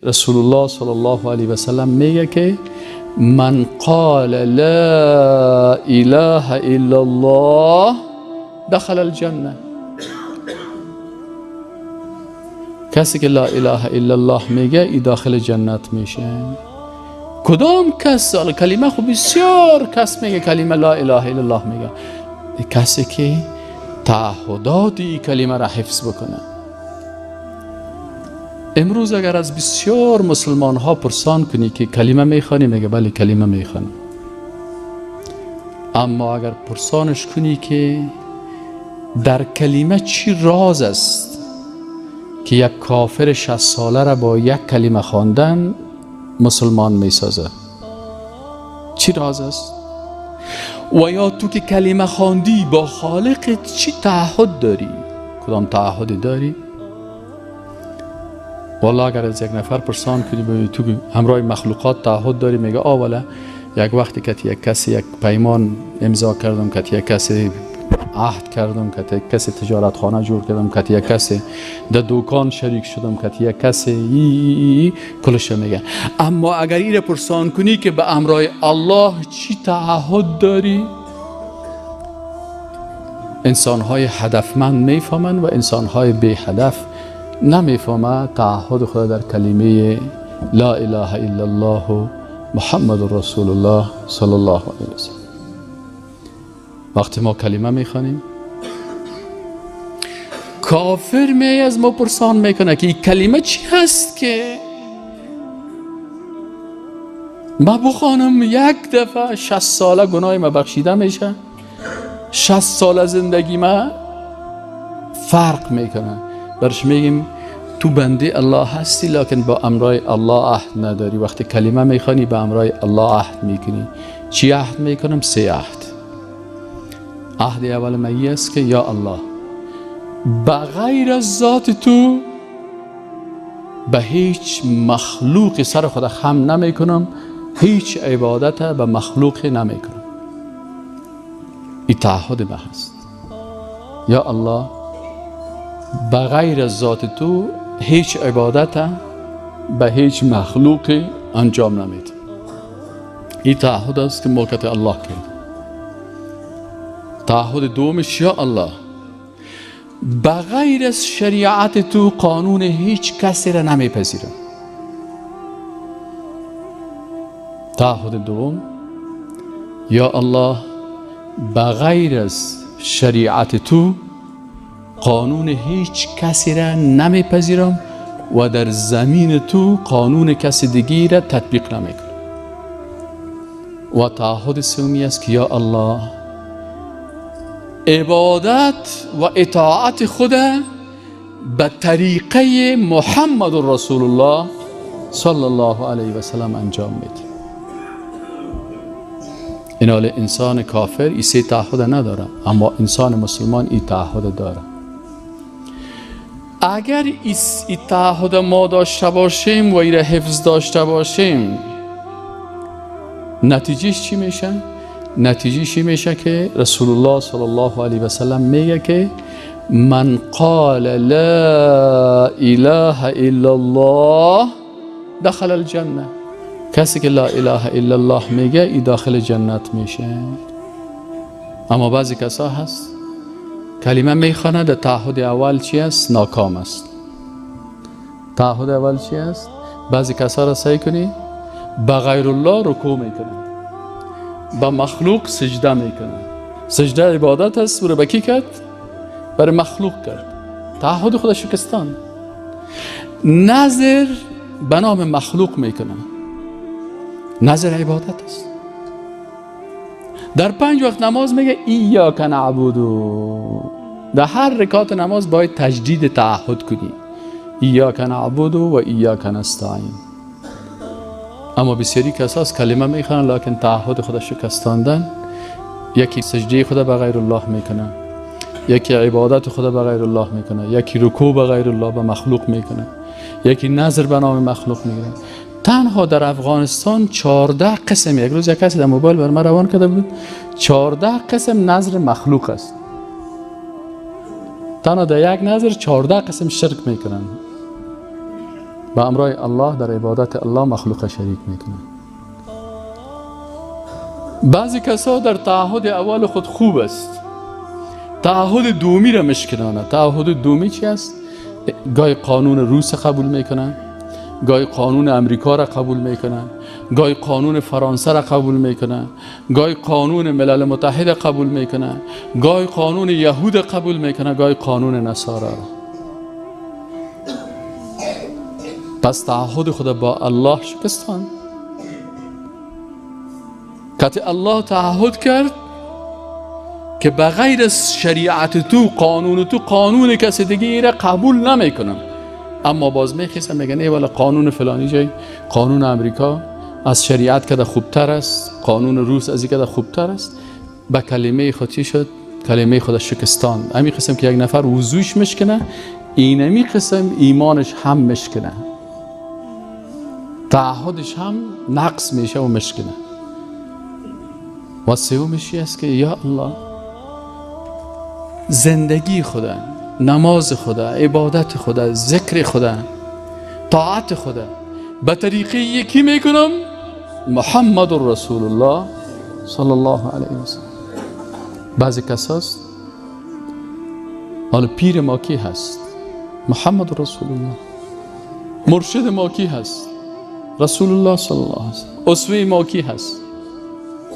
رسول الله صلی الله علیه و سلم میگه که من قال لا اله الا الله دخل الجنه. کسی که لا اله الا الله میگه ای داخل جنت میشه. کدام کس؟ کلمه خب بسیار کس میگه کلمه لا اله الا الله میگه، کسی که تعهدات این کلمه را حفظ بکنه. امروز اگر از بسیار مسلمان ها پرسان کنی که کلمه میخوانی، میگه بله کلمه میخوانم. اما اگر پرسانش کنی که در کلمه چی راز است که یک کافر 60 ساله را با یک کلمه خواندن مسلمان میسازه، چی راز است؟ و یا تو که کلمه خواندی با خالق چی تعهد داری؟ کدام تعهدی داری؟ والله اگر از یک نفر پرسان کنی تو همراه مخلوقات تعهد داری، میگه آ والا یک وقتی که یک کسی یک پیمان امضا کردم، که یک کسی عهد کردم، که یک کسی تجارت خانه جور کردم، که یک کسی در دکان شریک شدم، که یک کسی ای کلش میگه. اما اگر این پرسان کنی که به امرای الله چی تعهد داری، انسان‌های هدفمند میفهمند و انسان‌های بی هدف نمیفهمه تعهد خود در کلمه لا اله الا الله محمد رسول الله صلی الله علیه وسلم. وقتی ما کلمه میخوانیم، کافر می از ما پرسان میکنه که این کلمه چی هست که ما بخوانم یک دفعه 60 ساله گناه ما بخشیده میشه، 60 ساله زندگی ما فرق میکنه. برش میگیم تو بنده الله هستی، لکن با امرای الله عهد نداری. وقتی کلمه میخوانی با امرای الله عهد میکنی. چی عهد میکنم؟ 3 عهد. عهد اول من است که یا الله بغیر از ذات تو به هیچ مخلوق سر خود خم نمیکنم، هیچ عبادت به مخلوق نمیکنم. این تعهد من هست. یا الله بغیر از ذات تو هیچ عبادت به هیچ مخلوق انجام نمیده. این تعهد است که ملکت الله کرد. تعهد دومش، یا الله بغیر از شریعت تو قانون هیچ کسی را نمیپذیرم. تعهد دوم، یا الله بغیر از شریعت تو قانون هیچ کسی را نمیپذیرم و در زمین تو قانون کسی دیگی را تطبیق نمیکنم. و تعهد سومی است که یا الله عبادت و اطاعت خود به طریقه محمد رسول الله صلی الله علیه و سلم انجام میده. این حال انسان کافر این 3 تعهد نداره، اما انسان مسلمان این تعهد داره. اگر این تعهد ما داشته باشیم و این حفظ داشته باشیم، نتیجهش چی میشه؟ نتیجهش چی میشه که رسول الله صلی الله علیه و سلم میگه که من قال لا اله الا الله دخل الجنه. کسی که لا اله الا الله میگه ای داخل جنت میشه. اما بعضی کسا هست کلمه میخوانه، در تعهد اول چی است؟ ناکام است. تعهد اول چی است؟ بعضی کسا را سعی کنی به غیر الله رکوع میکنه، به مخلوق سجده میکنه. سجده عبادت است، برای کی کرد؟ برای مخلوق کرد. تعهد خود شکستان. نظر به نام مخلوق میکنه، نظر عبادت است. در 5 وقت نماز میگه ایاک نعبد. در هر رکعت نماز باید تجدید تعهد کنی، ایاک نعبد و ایاک نستعین. اما بسیاری کساس کلمه میخوانن لکن تعهد خود شکستاندن. یکی سجده خود به غیر الله میکنه، یکی عبادت خود به غیر الله میکنه، یکی رکوع به غیر الله به مخلوق میکنه، یکی نظر به نام مخلوق میکنه. تنها در افغانستان 14 قسم، یک روز یک کسی در موبایل بر من روان کرده بود، 14 قسم نظر مخلوق است. تنها در یک نظر 14 قسم شرک میکنن. با امرای الله در عبادت الله مخلوق شریک میکنه. بعضی کسا در تعهد اول خود خوب است، تعهد دومی را مشکنانه. تعهد دومی چی است؟ گاهی قانون روس قبول میکنن، گاهی قانون امریکا را قبول میکنن، گاهی قانون فرانسه را قبول میکنن، گاهی قانون ملل متحد قبول میکنن، گاهی قانون یهود قبول میکنن، گاهی قانون نصارا را. پس تعهد خود با الله شکستان. که الله تعهد کرد که بغیر از شریعت تو، قانون تو، قانون کسی دیگه را قبول نمیکنم، اما باز میخیسن میگن ای والا قانون فلانی جای، قانون امریکا از شریعت کده خوبتر است، قانون روس از این کده خوبتر است. به کلمه خود چی شد؟ کلمه خود شکستان. همین قسم که یک نفر وضوش مشکنه، اینمی قسم ایمانش هم مشکنه، تعهدش هم نقص میشه و مشکنه. و سومش است که یا الله زندگی خدا، نماز خدا، عبادت خدا، ذکر خدا، طاعت خدا به طریقه یکی میکنم، محمد رسول الله صلی الله علیه وسلم. بعضی کساست حالا پیر ما کی هست؟ محمد رسول الله. مرشد ما کی هست؟ رسول الله صلی الله علیه وسلم. اسوه ما کی هست؟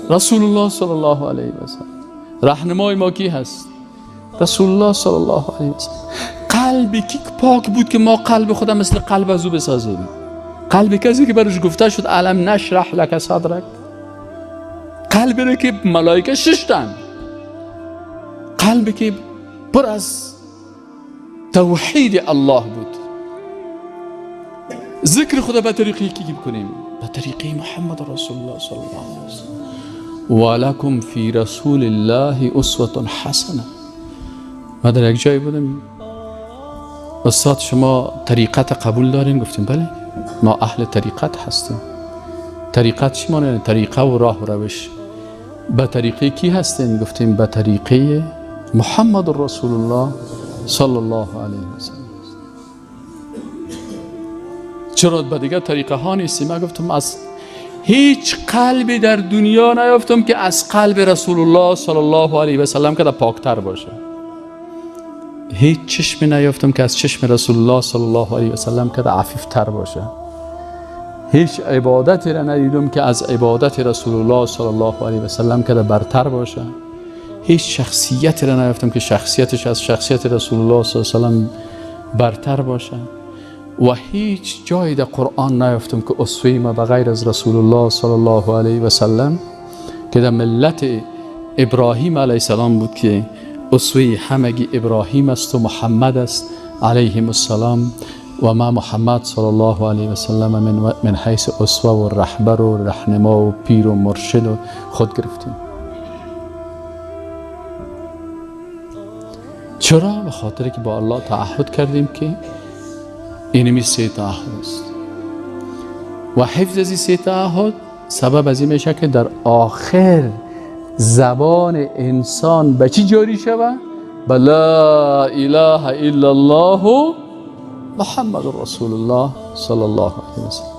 رسول الله صلی الله علیه وسلم. راهنمای ما کی هست؟ رسول الله صلی الله علیه وسلم. قلب کی پاک بود که ما قلب خودم مثل قلب از او بسازیم؟ قلب کسی که برش گفته شد الم نشرح لک صدرک، قلب رو که ملائکه ششتن، قلبی که پر از توحید الله بود. ذکر خدا به طریقی کی بکنیم؟ به طریقه محمد رسول الله صلی الله علیه وسلم. ولکم فی رسول الله اسوة حسنه. ما در یک جایی بودم، استاد شما طریقت قبول دارین؟ گفتیم بله، ما اهل طریقت هستیم. طریقت چی معنی؟ طریقه و راه و روش. به طریقه کی هستین؟ گفتیم به طریقه محمد رسول الله صلی الله علیه وسلم. چرا به دیگه طریقه ها نیستیم؟ من گفتم از هیچ قلبی در دنیا نیافتم که از قلب رسول الله صلی الله علیه وسلم که پاکتر باشه. هیچ چشمی نیافتم که از چشم رسول الله صلی الله علیه وسلم که عفیفتر باشه. هیچ عبادتی را ندیدم که از عبادت رسول الله صلی الله علیه وسلم که برتر باشه. هیچ شخصیتی را نیافتم که شخصیتش از شخصیت رسول الله صلی الله علیه وسلم برتر باشه. و هیچ جایی در قرآن نیافتم که اسوه ما بغیر از رسول الله صلی الله علیه وسلم که در ملت ابراهیم علیه السلام بود که اسوه همگی ابراهیم است و محمد است علیهم السلام. و ما محمد صلی الله علیه و سلم من حیث اسوه و رهبر و رهنما و پیر و مرشد و خود گرفتیم. چرا؟ به خاطر که با الله تعهد کردیم که اینمی سه تعهد است و حفظ از این سه تعهد سبب از این میشه که در آخر زبان انسان به چی جاری شود؟ به لا اله الا الله محمد رسول الله صلی الله علیه وسلم.